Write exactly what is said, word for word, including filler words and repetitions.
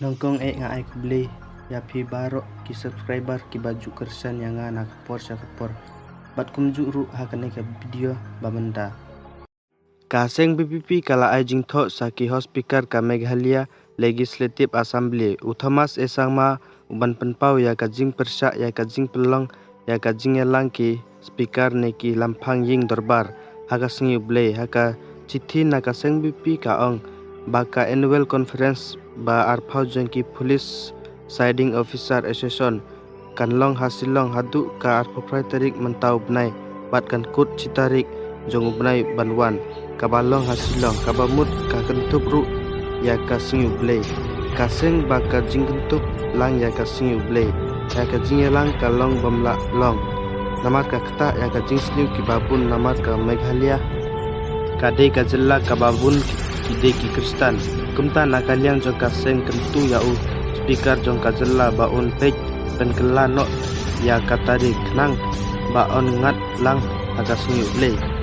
Nyngkong eh nga ai khublei ïa phi baroh ki subscriber kiba ju kyrshan ïa nga na ka por sha ka por. Bad kumjuh ruh ha kane ka video ba mynta. Ka seng VPP ka la ai jingthoh sha ki hok speaker ka Meghalaya Legislative Assembly, u Thomas A Sangma, u ban pynpaw ïa ka jingpyrshah ïa ka jingpynlong ïa ka jingïalang ki speaker ne ki lamphang ïing dorbar ha ka sngi U Blei. Ha ka shithi na ka seng VPP ka ong ba ka annual conference ba arphew jong ki Police Presiding Officer Association kan long ha Shillong haduh ka arphew phra tarik mynta u bnai, bad kan kut shi tarik jong u bnai ban wan, kaba long ha Shillong, kaba mut ka kynthup ruh ïa ka sngi U Blei. Ka seng ba ka jingkynthup lang ïa ka sngi U Blei, ïa ka jingïalang ka long bym lah long. Namar ka ktah ïa ka jingsniew kiba bun, namar ka Meghalaya ka dei ka jylla kaba bun ki dei ki Khristan. Kumta na ka liang jong ka seng kyntu ïa u speaker jong ka jylla ba un peit pynkylla noh ïa ka tarik khnang ba un ngat lang ha ka sngi U Blei.